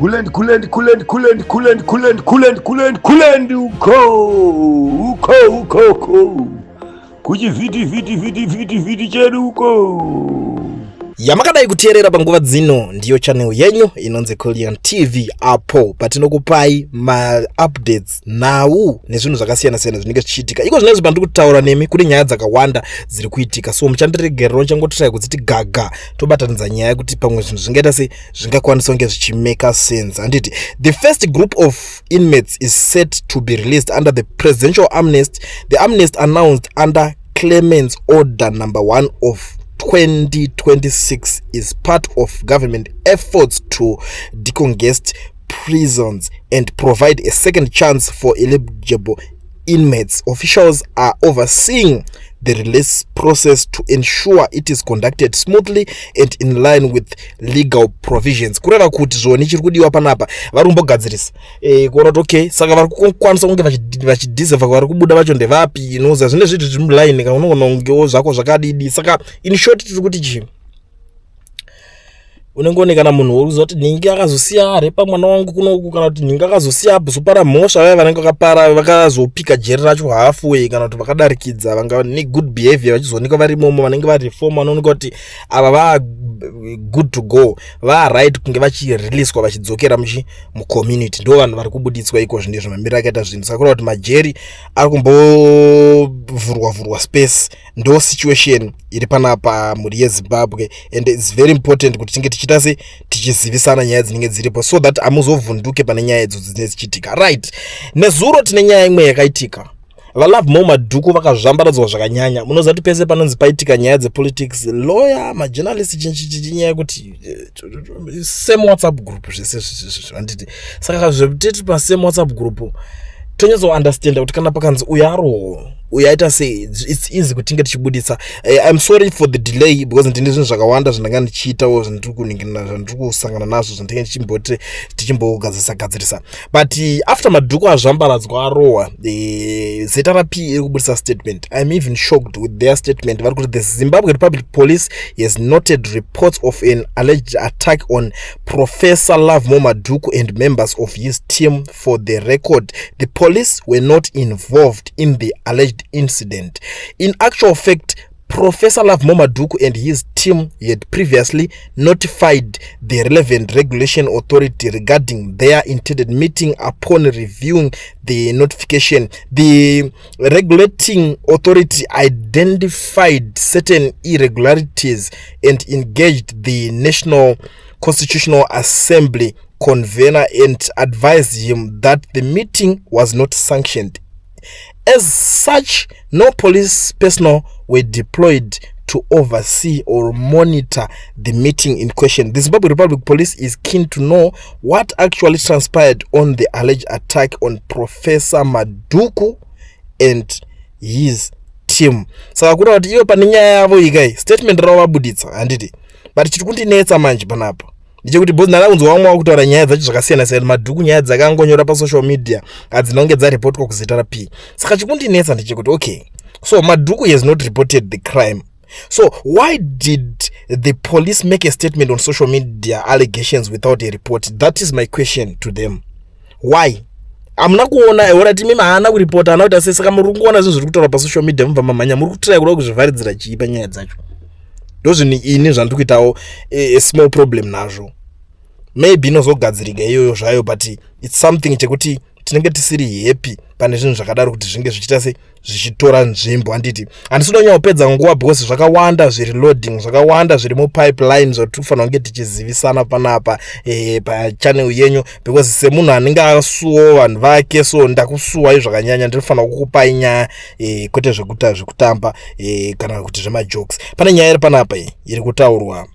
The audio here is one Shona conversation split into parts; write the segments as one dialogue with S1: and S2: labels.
S1: Kulend, kulend, kulend, kulend, kulend, kulend, kulend, kulend, kulend, uko, uko, uko, uko. Kuchivhiti, vhiti, vhiti, vhiti, vhiti chedu uko.
S2: Yamakadai kuteerera panguva dzino ndiyo channel yenyu inonzi Kulliant TV, apo patinokupai maupdates, nhau nezvinhu zvakasiyana-siyana zvinenge zvichiitika. Iko zvinezvi pandiri kutaura nemi, kune nyaya dzakawanda dziri kuitika, so muchandiregerero, nchangotirai kudziti gaga, tobatanidza nyaya yekuti pamwe zvinhu zvingaita sei, zvingakwanisa kunge zvichimaka sense, handiti? The first group of inmates is set to be released under the presidential amnesty. The amnesty, announced under Clemency Order Number 1 of 2026, is part of government efforts to decongest prisons and provide a second chance for eligible inmates. Officials are overseeing the release process to ensure it is conducted smoothly and in line with legal provisions. Kureva kuti zvoni chiri kudiwa panapa, vari kumbogadzirisa kuona kuti okay, saka vari kukwanisa kunge vachideserva, vari kubuda vacho ndevapi. Inoza zvine zvinhu zviri muline, kana unogona kungewo zvako zvakadidi. Saka in short tiri kuti chii? Unenge une kana munhu wokuziva kuti nhingi akazosiya arepa mwana wangu kunoku, kana kuti nhingi akazosiya abuzopara mhosva, vaya vanenge vakapara vakazopika jeri racho halfway, kana kuti vakadarikidza, vanga negood behavior vachizoonekwa varimomo, vanenge vareform, vanoonekwa kuti ava va good to go, va right kunge vachireleaswa vachidzokera muchi mucommunity, ndo vanhu vari kubuditswa iko zvinezvo. Mamiriro akaita zvinhu, saka kureva kuti majeri ari kumbovhurwa vhurwa space. Ndo situation iri panapa, mhuri yeZimbabwe, and it's very important kuti tinge tichiita se tichizivisana nyaya dzinenge dziripo, so that hamuzovhunduke pane nyaya idzo dzinenge dzichiitika. Right, nezuro tine nyaya imwe yakaitika. VaLovemore Madhuku vakazvambaradzwa zvakanyanya. Munoziva kuti pese panonzi paitika nyaya dzepolitics, lawyer, majournalist, chinyaya yekuti same WhatsApp group, zvese, handiti? Saka zvekuteti pasame WhatsApp group, tonyatsounderstanda kuti kana pakanzi uyu arohwa, uyu aita sei, it's easy kuti tinge tichibuditsa. I'm sorry for the delay, because ndine zvinhu zvakawanda zvandanga ndichiitawo, zvandiri kuningirina, zvandiri kusangana nazvo, zvandinge ndichimboti tichimbogadzirisa gadzirisa. But after Madhuku azvambaradzwa, arohwa, ZRP iri kubudisa statement. I'm even shocked with their statement. Vari kuti the Zimbabwe Republic Police has noted reports of an alleged attack on Professor Lovemore Madhuku and members of his team. For the record, the police were not involved in the alleged incident. In actual fact, Professor Lovemore Madhuku and his team had previously notified the relevant regulation authority regarding their intended meeting. Upon reviewing the notification, the regulating authority identified certain irregularities and engaged the National Constitutional Assembly convener and advised him that the meeting was not sanctioned. As such, no police personnel were deployed to oversee or monitor the meeting in question. The Zimbabwe Republic Police is keen to know what actually transpired on the alleged attack on Professor Madhuku and his team. Saka kureva kuti ivo pane nyaya yavo ikai statement ravo vabuditsa, handiti? But chiri kundinetsa manje panapa ndechekuti because ndada kunzwa vamwe vakutaura nyaya dzacho zvakasiyana siyana. Madhuku nyaya dzakangonyora pasocial media hadzina kunge dzaripotwa kuZRP. Saka chikundinetsa ndechekuti okay, so Madhuku has not reported the crime, so why did the police make a statement on social media allegations without a report? That is my question to them. Why? Hamuna kuona orati mimi haana kuripota, haana kuita sei, saka muri kungoona zvinhu zviri kutaura pasocial media, mubva mamhanya. Muri kutirai kuda kuzvivharidzira chii panyaya dzacho? Ndo zvinhu ini zvandiri kuitawo a small problem nazvo. Maybe inozogadzirika iyoyo zvayo, but it's something chekuti tinenge tisiri happy pane zvinhu zvakadaro kuti zvinge zvichiita se zvichitora nzvimbo, handiti? Handisi kuda kunyanya kupedza nguva because zvakawanda zviri loading, zvakawanda zviri mupipeline zvatiri kufanira kunge tichizivisana panapa pachannel yenyu, because semunhu anenge asuwo vanhu vake, so ndakusuwai zvakanyanya. Ndinofanira kukupai nyaya, kwete zvekuta zvekutamba kana kuti zvemajokes. Pane nyaya iri panapa iyi iri kutaurwa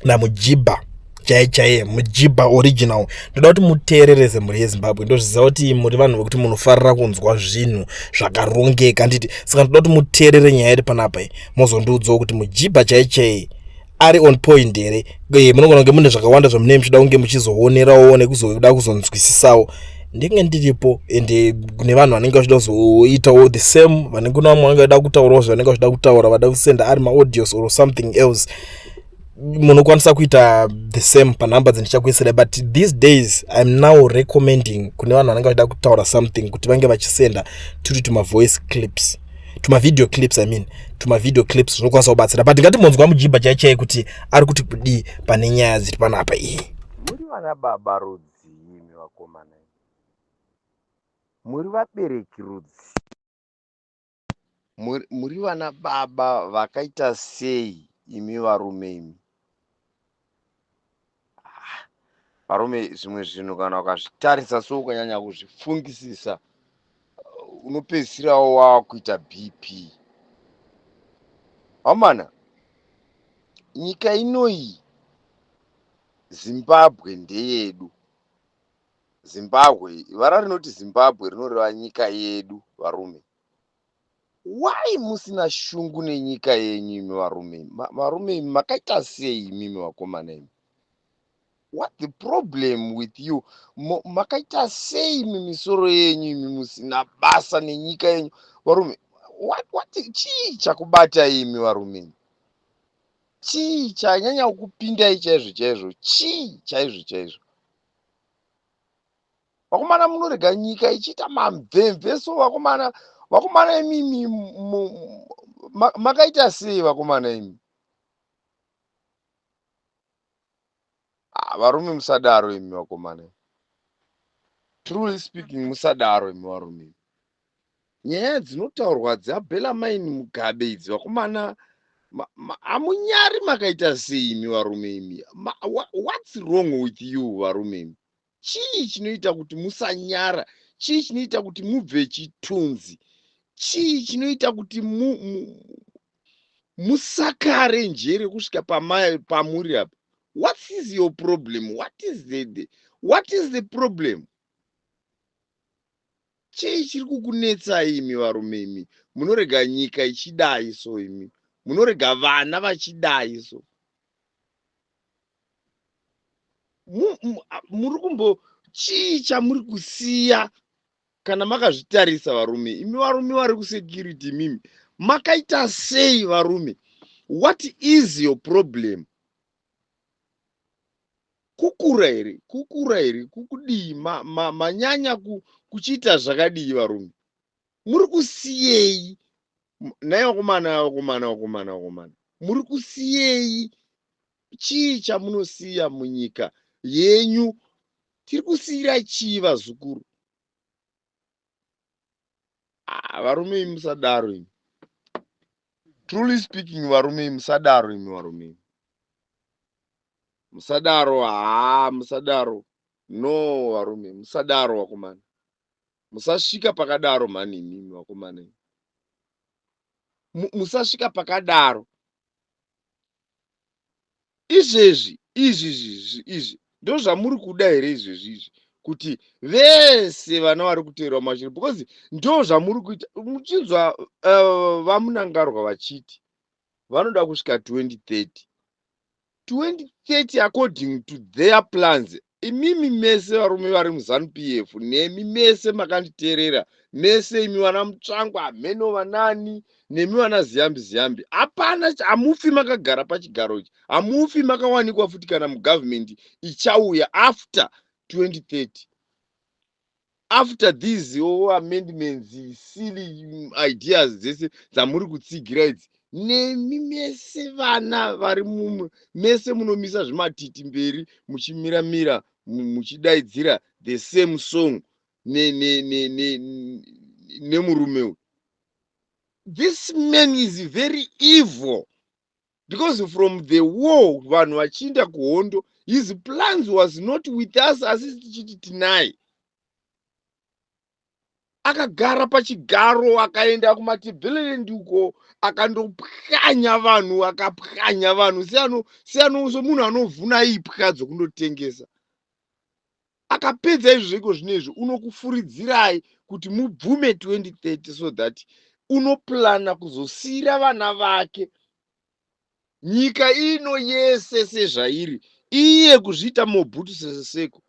S2: naMujibha chaiye chaiye, Mujibha original. Ndoda kuti muteerereze, mhuri yeZimbabwe. Ndozviziva kuti muri vanhu vekuti munofarira kunzwa zvinhu zvakarongeka, handiti? Saka ndoda kuti muteerere nyaya iri panapa iyi, mozondiudzawo kuti Mujibha chaiye chaiye ari on point here. Munogona kunge mune zvakawanda zvamunenge muchida kunge muchizoonerawo nekuzoda kuzonzwisisawo. Ndinge ndiripo, ende kune vanhu vanenge vachida kuzoitawo the same, vanenge kuna vamwe vanenge vachida kutaurawo zvavanenge vachida kutaura, vada kusenda ari maaudios or something else. Munokwanisa kuita the same panhamba dzendichakuisirai, but these days I'm now recommending kune vanhu vanenge vachida kutaura something kuti vange vachisenda turi tumavoice clips, tumavideo clips, I mean tumavideo clips, zvinokwanisa kubatsira. But ngatimbonzwa mujibha chai chai kuti ari kuti kudii pane nyaya dziri panapa iyi.
S3: Muri vana baba rudzii imi vakomana? Muri vabereki rudzi? Muri vana baba vakaita sei imi varume imi? Ah, varume, zvimwe zvinhu kana ukazvitarisa so, ukanyanya kuzvifungisisa, unopedzisirawo wakuita BP. Hamana, nyika inoyi Zimbabwe ndeyedu. Zimbabwe, vara rinoti Zimbabwe rinoreva nyika yedu. Varume, why musina shungu nenyika yenyu imi varume? Varume imi, makaita sei imimi vakomana imi? What the problem with you? Makaita sei imi misoro yenyu imi musina basa nenyika yenyu varume? What chii chakubatai imi varume imi? Chii chanyanya kukupindai chaizvo chaizvo? Chii chaizvo chaizvo? Vakomana, munorega nyika ichiita mamvemve so. Vakomana, vakomana imimi, makaita sei vakomana imi? Ah, varume, musadaro imi vakomana. Truly speaking, musadaro imi varume. Nyaya dzinotaurwa dzaBellarmine Mugabe idzi, vakomana, hamunyari? Makaita sei imi varume imi? What's wrong with you varume imi? Chii chinoita kuti musanyara? Chii chinoita kuti mubve chitunzi? Chii chinoita kuti musakare njere kusvika pamuri apa? What is your problem? What is the problem? Chii chiri kukunetsai imi varume imi? Munorega nyika ichidai so imi, munorega vana vachidai so. Muri kumbo chii chamuri kusiya kana makazvitarisa varume imi? Varume vari kusecurity imimi, makaita sei varume? What is your problem? Kukura here? Kukura here? Kukudii? Manyanya kuchiita zvakadii varume? Muri kusiyei nhai vakomana, vakomana, vakomana, vakomana? Muri kusiyei? Chii chamunosiya munyika yenyu? Tiri kusiyira chii vazukuru? Ah, varume imi, musadaro imi. Truly speaking, varume imi, musadaro imi. Varume imi, musadaro. Haa, musadaro. No, varume, musadaro. Vakomana, musasvika pakadaro mhani imimi vakomana imi. Musasvika pakadaro. Izvezvi izvi izvi ndo zvamuri kuda here izvezvi izvi, kuti vese vana vari kuteerwa mashure? Because ndo zvamuri kuita. Muchinzwa vaMnangagwa vachiti vanoda kusvika 2030, 2030 according to their plans. Imimi mese varume vari muZANU PF, nemi mese makanditeerera mese imi vana Mutsvangwa, mheno vanani, nemi vana Ziyambi Ziyambi, hapana, hamufi makagara pachigaro ichi. Hamufi makawanikwa futi kana mugavhumendi ichauya after 2030, after these amendments, silly ideas dzese dzamuri kutsigira idzi. Nemi mese vana vari mumwe mese munomisa zvimatiti mberi muchimiramira muchidaidzira the same song nemurume uyu. This man is very evil, because from the war, vanhu vachiinda kuhondo, his plans was not with us, asi tichiti tinaye. Akagara pachigaro, akaenda kuMatabeleland uko, akandopwanya vanhu, akapwanya vanhu semunhu anovhuna ipwa dzokundotengesa. Akapedza izvo iko zvino izvi unokufuridzirai kuti mubvume 2030, so that unoplana kuzosiyira vana vake nyika ino yese sezvairi, iye kuzviita Mobutu Sese Seko.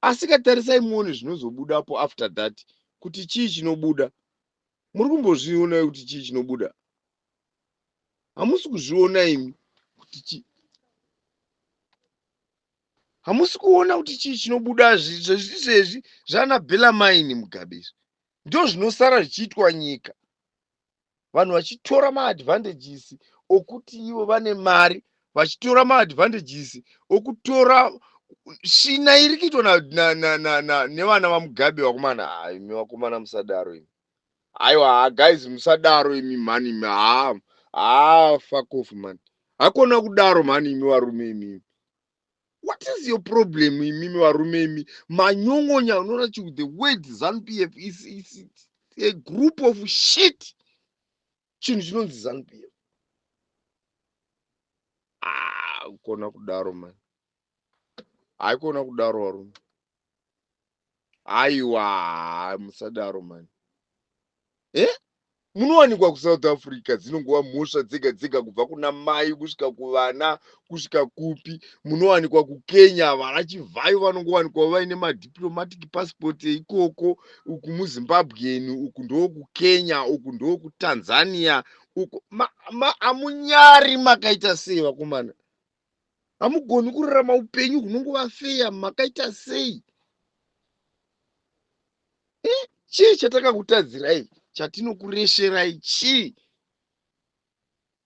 S3: Asi katarisai muone zvinozobudapo after that, kuti chii chinobuda. Muri kumbozvionai kuti chii chinobuda? Hamusi kuzviona imi kuti chii? Hamusi kuona kuti chii chinobuda zvezvizvezvi zvana Bellarmine Mugabe izvi? Ndozvinosara zvichiitwa nyika. Vanhu vachitora maadvantages okuti ivo vane mari, vachitora maadvantages okutora svina iri kuitwa nevana vaMugabe vakomana. Haa imi vakomana musadaro imi. Aiwa haa guys musadaro imi mhani imi haa haa fuck off man. Hakona kudaro mhani imi varume imi. What is your problem imimi varume imi manyongonya unoona chi the word Zanu PF is a group of shit. Chinhu chinonzi Zanu PF. Ah, kona kudaro man. Haikona kudaro varume. Aiwa musadaro man. Eh? Munowanikwa kuSouth Africa dzinongova mhosva dzega dzega kubva kuna mai kusvika kuvana kusvika kupi. Munowanikwa kuKenya vana Chivhayo vanongowanikwa vaine madiplomatic passport eikoko. Uku muZimbabwean, uku ndokuKenya, uku ndokuTanzania. Uku amunyari makaita sei vakomana? Hamugoni kurarama upenyu hunongova feya makaita sei? Eh, chii chatakakutadzirai chatinokuresverai chii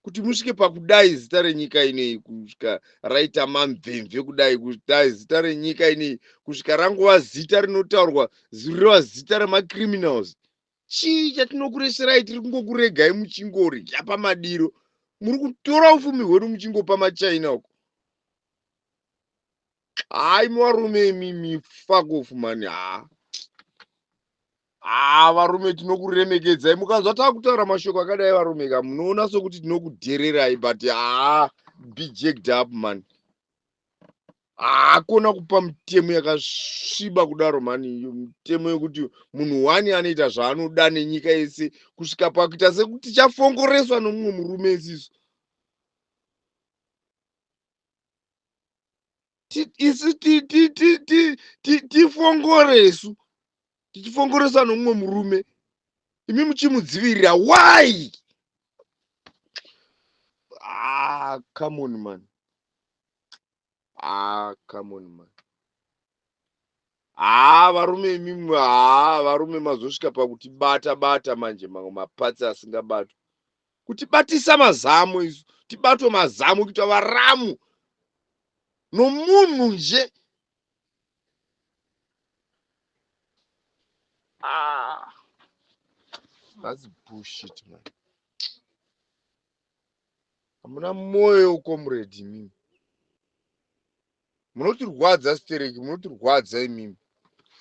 S3: kuti musvike pakudai zita renyika ineyi kusvika raita mamvemve kudai kudai zita renyika ineyi kusvika rangova zita rinotaurwa zireva zita remacriminals chii chatinokuresverai tiri kungokuregai muchingorya pamadiro muri kutora ufumi hwedu muchingopa machina uko Hayi varume imimi fuck off man haa. Haa varume tinokuremekedzai mukanzwa takutaura mashoko akadai varume ka munoona sokuti tinokudhererai but haa be jacked up man. Haakona kupa mitemo yakasviba kudaro mani mitemo yekuti munhu wani anoita zvaanoda nenyika yese kusvika pakuita sekuti tichafongoreswa nomumwe murume isisu. Isu tifongoresu tichifongoreswa nomumwe murume imi muchimudzivirira why ah come on man ah come on man haa varume imimi haa varume mazosvika pakutibata bata manje mamwe mapatsi asingabatwi kutibatisa mazamo isu tibatwe mazamo kuita varamu nomunhu nje ah, that's bullshit man hamuna moyo comrade imimi munotirwadza stereki munotirwadza imimi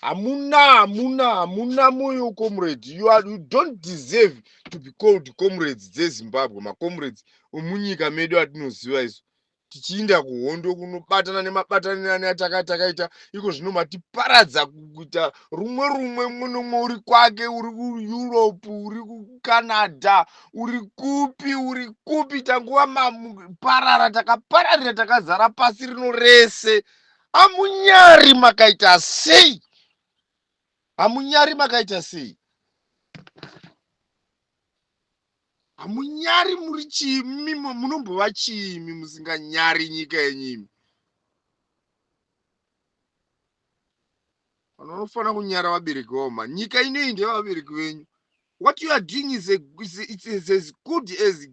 S3: hamuna hamuna hamuna moyo comrade you, are, you don't deserve to be called comrades dzezimbabwe macomrades omunyika medu atinoziva isu tichiinda kuhondo kunobatana nemabatanirani ataka takaita iko zvino matiparadza kuita rumwe rumwe mumwe nomwe uri kwake uri kueurope uri kucanada uri kupi uri kupi tanguva maparara takapararira takazara pasi rino rese hamunyari makaita sei hamunyari makaita sei hamunyari muri chii munombova chii imi musinganyari nyika yenyu imi vanhu vanofanira kunyara vabereki vavo ma nyika inoyi ndevabereki venyu what you are doing is, a, is, it's, is as good as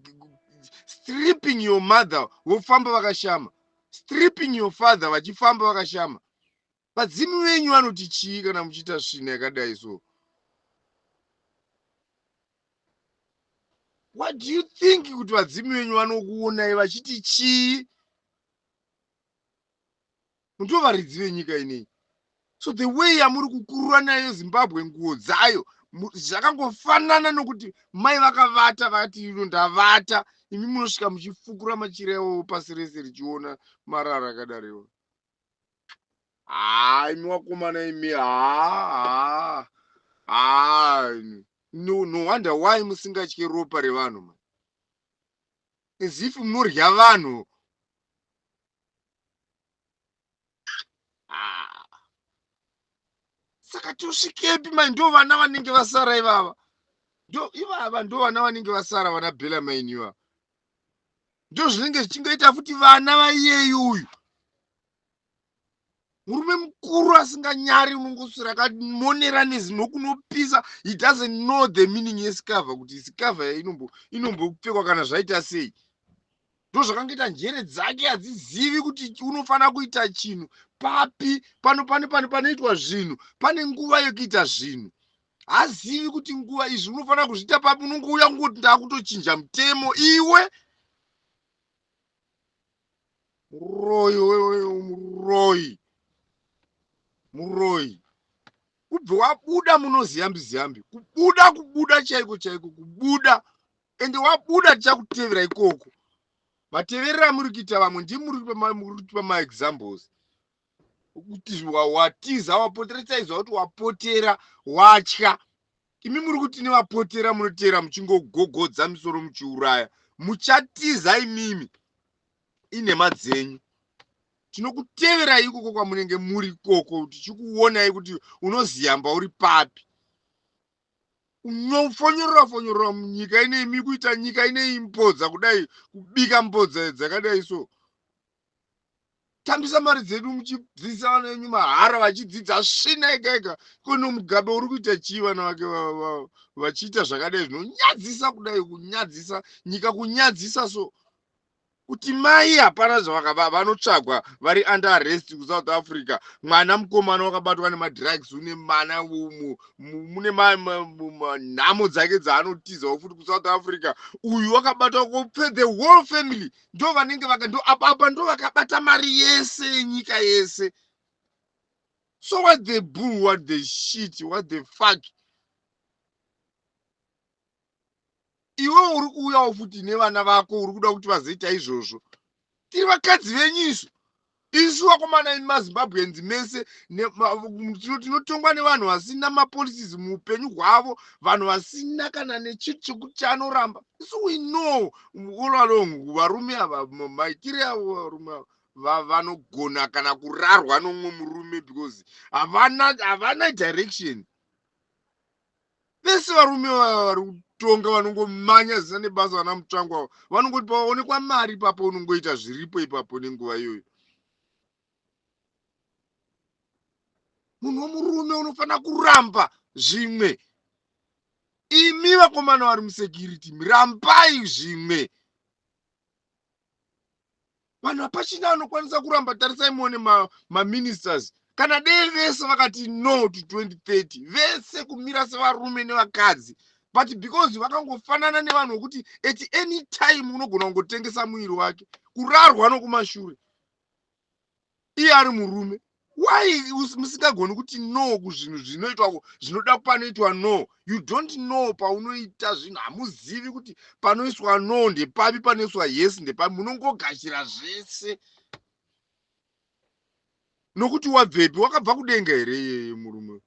S3: stripping your mother vofamba vakashama stripping your father vachifamba vakashama vadzimu venyu vanoti chii kana muchiita svina yakadai so what do you think kuti vadzimu venyu vanokuonai vachiti chii Ndo varidzi venyika ineyi. So the way yamuri kukurura nayo Zimbabwe nguo dzayo zvakangofanana nokuti mai vakavata vati ino ndavata imi munosvika muchifukura machira iwawo pasi rese richiona marara akadaro iwayo. Haa imi wakomana imi haa haa haa no, no wonder why musingatye ropa revanhu man. As if munorya vanhu Ah. Saka tosvikepi mai ndo vana vanenge vasara ivava ndo ivava ndo vana vanenge vasara vana bela maini ivava. Ndozvinenge zvichingoita futi vana vaiyeyu uyu. Murume mukuru asinganyari unongoswera akamonera nezino kunopisa. He doesn't know the meaning yesikavha, kuti sikavha inombopfekwa kana zvaita sei. Ndozvakangoita njere dzake, hadzizivi kuti unofanira kuita chinhu papi, pano pane pane panoitwa zvinhu, pane nguva yekuita zvinhu. Hazivi kuti nguva izvi unofanira kuzviita papi. Unongouya kungoti ndakutochinja mutemo iwe. Muroyi wewe, muroyi, muroyi. Kubve wabuda munoziyambi ziyambi, kubuda, kubuda chaiko chaiko, kubuda. Ende wabuda tichakutevera ikoko. Mateverera muri kuita vamwe, ndimi muri kutipa maexamples kuti watiza, wapotera. Chaizwa kuti wapotera, watya. Imi muri kuti nevapotera munoteera muchingogogodza misoro muchiuraya. Muchatiza imimi, inhema dzenyu. Tinokuteverai ikoko kwamunenge muri ikoko, tichikuonai kuti unoziyamba uri papi. Unofonyorora fonyorora munyika ine imi, kuita nyika ine imbodza kudai, kubika mbodza dzakadai so. Tambisa mari dzedu muchidzidzisa vana venyu mahara, vachidzidza svina ega ega. Kono Mugabe uri kuita chii vana vake vachiita zvakadai zvinonyadzisa kudai, kunyadzisa nyika, kunyadzisa so kuti mai hapana zvavakava vanotsvagwa vari under arrest kuSouth Africa. Mwana mukomana wakabatwa nemadrugs, une mana mune nhamo dzake dzaanotizawo futi kuSouth Africa. Uyu wakabatwa, the whole family ndo vanenge vaka ndo apa apa ndo vakabata mari yese yenyika yese. So what the bull, what the shit, what the fuck? Iwe uri kuuyawo futi nevana vako, uri kuda kuti vazoita izvozvo. Tiri vakadzi venyu isu, isu vakomana imi maZimbabweans mese tinotongwa nevanhu vasina mapolicies muupenyu hwavo, vanhu vasina kana nechinhu chekuti chanoramba. Isu we know all along varume ava, maitire avo varume ava vanogona kana kurarwa nomumwe murume because havana direction. Vese varume vari kutonga vanongomanya zisa nebasa. Vana Mutsvangwa vanongoti paonekwa mari ipapo, unongoita zviripo ipapo nenguva iyoyo. Munhu womurume unofanira kuramba zvimwe. Imi vakomana vari musecurity, rambai zvimwe. Vanhu hapachina anokwanisa kuramba. Tarisai muone maministers, kana dei vese vakati no to 2030, vese kumira sevarume nevakadzi. But because vakangofanana nevanhu vekuti at any time unogona kungotengesa muviri wake, kurarwa nokumashure iye ari murume. Why musingagoni kuti no kuzvinhu zvinoitwa, zvinoda panoitwa no? You don't know paunoita zvinhu, hamuzivi kuti panoiswa no ndepapi, panoiswa yes ndepapi. Munongogashira zvese nokuti wabvepi? Wakabva kudenga here iyeye murume?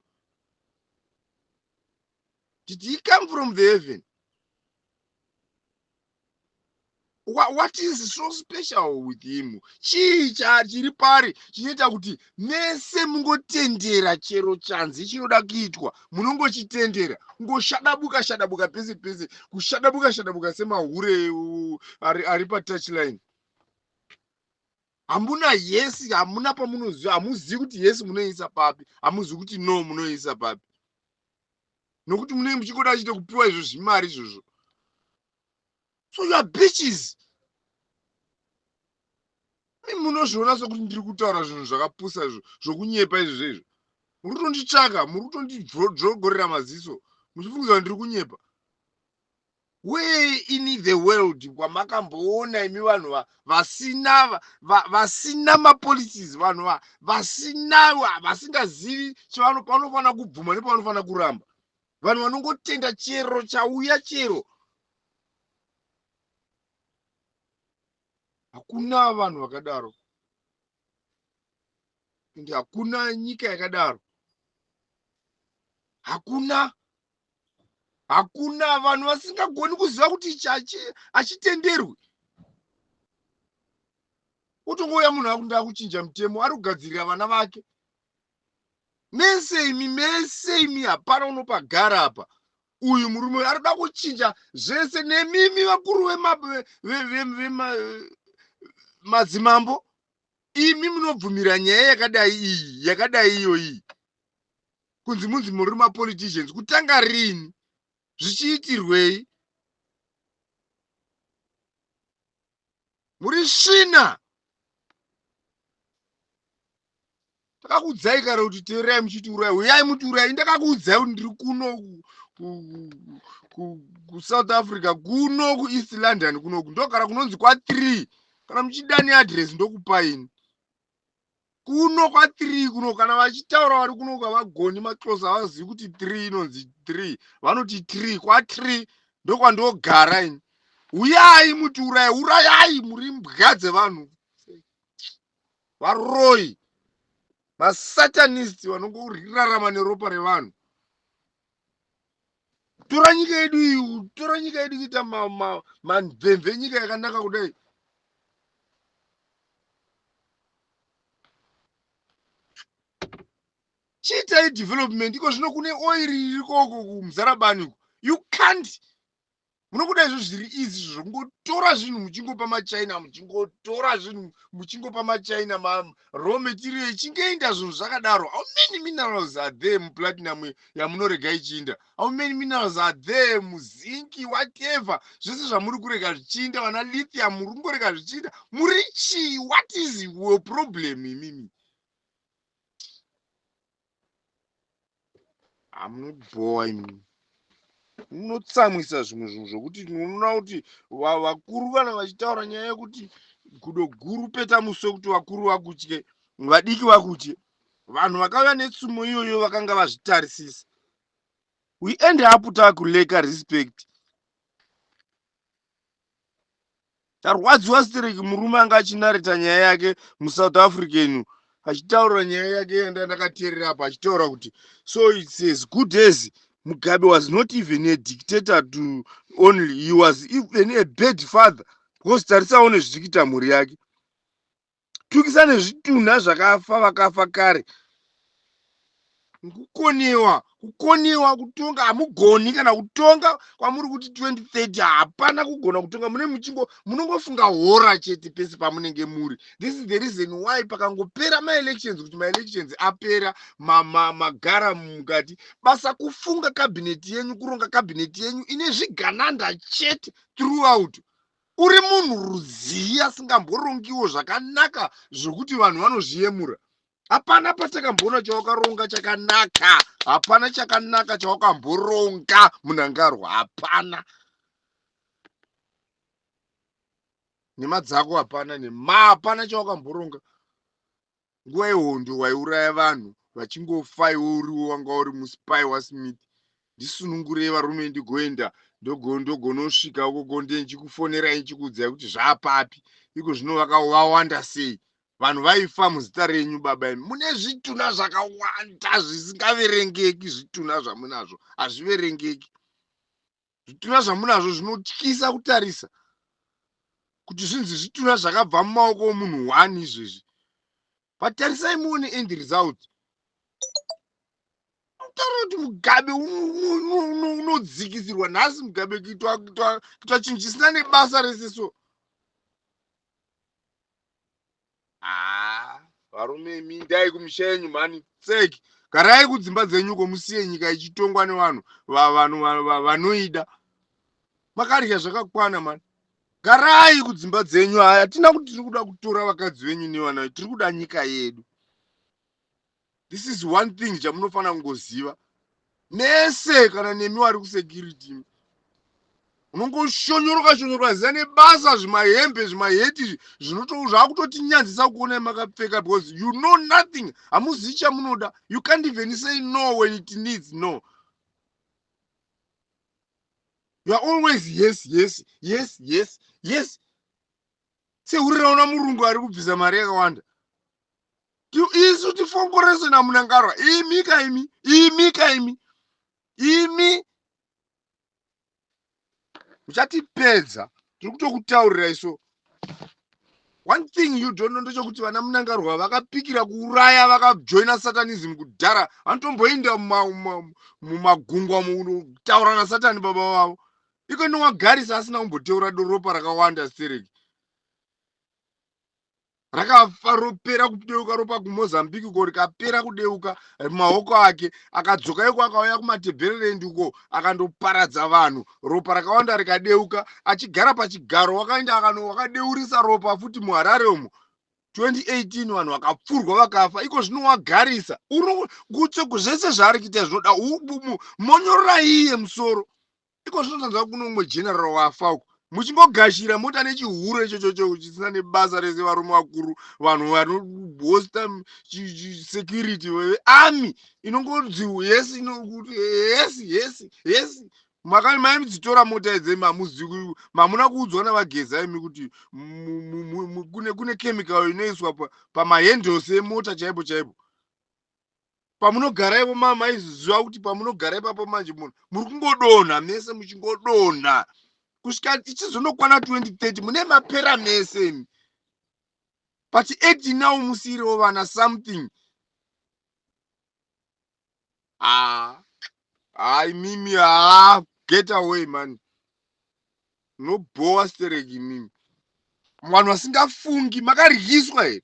S3: Did he come from the heaven? What is so special with him? Chii chiri pari chinoita kuti mese mungotendera chero chanzi chinoda kuitwa, munongochitendera, ngoshadabuka shadabuka pese pese, kushadabuka shadabuka semahure ari patouchline? Hamuna yes, hamuna pamunoziva. Hamuzivi kuti yes munoisa papi, hamuzivi kuti no munoisa papi, nokuti munenge muchingoda chite kupiwa izvo zvimari izvozvo. So you are bitches. Munozviona sokuti ndiri kutaura zvinhu zvakapusa izvo, zvokunyepa izvo zveizvo. Muri kutonditsvaka, muri kutondidzogorera maziso muchifungidzwa kuti ndiri kunyepa. Where in the world kwamakamboona imi vanhu vasina mapolicies, vanhu vasina, vasingazivi chavano panofanira kubvuma nepavanofanira kuramba, vanhu vanongotenda chero chauya, chero? Hakuna vanhu vakadaro, ende hakuna nyika yakadaro. Hakuna, hakuna vanhu vasingagoni kuziva kuti ichi hachitenderwi. Utongouya munhu akunda kuchinja mutemo, ari kugadzirira vana vake. Mese imi, mese imi, hapana unopagara apa. Uyu murume uyu arikuda kuchinja zvese nemimi vakuru vemadzimambo imi munobvumira nyaya yakadai iyi yakadai iyoyi kunzi munzi muri mapoliticians kutanga rini zvichiitirwei muri svina takakuudzai kare kuti teererai muchitiuraya uyai mutiuraya ndakakuudzai kuti ndiri kuno kusouth africa kuno kueast london kunoku ndogara kunonzi kwa3 kana muchida neadress ndokupaini kuno kwa3 kuno kana vachitaura vari kuno kavagoni maxosa havazivi kuti 3 inonzi 3 vanoti 3 kwa3 ndokwandogara ini uyai mutiuraya urayai muri mbwa dzevanhu varoyi masatanist vanongorarama neropa revanhu tora nyika yedu iyi tora nyika yedu kuita mamvemve nyika yakanaka kudai chiitai development iko zvino kune oiri irikoko kumuzarabani uko you can't munokuda izvo zviri easy izvo zvokungotora zvinhu muchingopa machina muchingotora zvinhu muchingopa machina maraw material ichingoenda zvinhu zvakadaro. How many minerals are there muplatinum yamunorega ichiinda? How many minerals are there muzinki whatever zvese zvamuri kurega zvichiinda vana lithium muri kungorega zvichiinda muri chii? What is your problem imimi? Hamunobhowa imi munotsamwisa zvimwe zvinhu zvokuti unoona kuti vakuru kana vachitaura nyaya yekuti gudo guru peta muswe kuti vakuru vakutye vadiki vakutye vanhu vakauya netsumo iyoyo vakanga vazvitarisisa we end up takuleka respect Tarwadziwa stereki murume anga achinareta nyaya yake muSouth African achitaura nyaya yake yanda ndakateerera apa achitaura kuti so it's as good as Mugabe was not even a dictator to only he was even a bad father because tarisawo nezviri kuita mhuri yake tukisa nezvitunha zvakafa vakafa kare kukoniwa kukoniwa kutonga hamugoni kana kutonga kwamuri kuti 2030 hapana kugona kutonga mune muchingo munongofunga hora chete pese pamunenge muri this is the reason why pakangopera maelections kuti maelections apera magara ma, ma mukati basa kufunga kabhineti yenyu kuronga kabhineti yenyu ine zvigananda chete throughout Uri munhu rudzii asingamborongiwo zvakanaka zvokuti vanhu vanozviyemura? Hapana patakamboona chawakaronga chakanaka. Hapana chakanaka chawakamboronga Munangarwa. Hapana. Nhema dzako hapana nhema hapana chawakamboronga. Nguva yehondo waiuraya vanhu vachingofa iwe uriwe wanga uri muspy waSmith. Ndisunungurei varume ndigoenda ndogonosvika ukoko ndiye ndichikufonerai ndichikuudzai kuti zvaapapi. Iko zvino vakawanda sei vanhu vaifa muzita renyu baba imi. Mune zvitunha zvakawanda zvisingaverengeki zvitunha zvamunazvo hazviverengeki. Zvitunha zvamunazvo zvinotyisa kutarisa kuti zvinzi zvitunha zvakabva mumaoko omunhu one izvezvi. But tarisai muone end result. Kutaura kuti Mugabe unodzikisirwa nhasi Mugabe kuitwa chinhu chisina nebasa rese so. Haa varume imi indai kumisha yenyu mhani tseki garai kudzimba dzenyu uko musiye nyika ichitongwa nevanhu vanhu vanoida makarya zvakakwana mani garai kudzimba dzenyu haya hatina kuti tiri kuda kutora vakadzi venyu nevana tiri kuda nyika yedu this is one thing chamunofanira kungoziva mese kana nemi wari kusecurity unongoshonyoroka shonyoroka ziva nebasa zvimahembe zvimaheti izvi zvaakutotinyanzisa kuonai makapfeka because you know nothing hamuzivi chamunoda you can't even say no when it needs no you are always yes yes yes yes yes sehure raona murungu ari kubvisa mari yakawanda isu tifongoreswe namunangarwa imi ka imi imi ka imi imi muchatipedza tiri kutokutaurira isu One thing you don't know ndechekuti vana Mnangagwa vakapikira kuuraya, vakajoina satanism kudhara. Vanotomboenda mumagungwa munotaura nasatani baba vavo iko. Inowagarisa asina kumboteura ropa rakawanda stereki, rakafa ropera kudeuka ropa kuMozambique uko, rikapera kudeuka maoko ake. Akadzoka iko, akauya kuMatebhererendi uko, akandoparadza vanhu, ropa rakawanda rikadeuka. Achigara pachigaro, wakaenda wakadeurisa ropa futi muHarare umo 2018, vanhu vakapfurwa vakafa. Iko zvino wagarisa kutse zvese zvaari kuita zvinoda monyorora iye musoro. Iko zvino tanzwa kuno umwe general wafa uko, muchingogashira mota nechihure ichochocho chisina nebasa rese. Varume vakuru, vanhu vanohosta security vearmy inongonzi yes, yes, yes, yes. Maidzitora mota idzi, mamuzivi, mamuna kuudzwa navaGeza imi kuti kune chemical inoiswa pamahandles emota chaipo chaipo pamunogara ivo. Maiziva kuti pamunogara ipapo manje munhu muri kungodonha mese, muchingodonha kusvika tichizonokwana 2030, mune mapera mese imi. But act now, musiyirewo vana something. Ah, hai mimi, ha, get away man, nobhowa stereki mimi. Vanhu vasingafungi, makaryiswa here?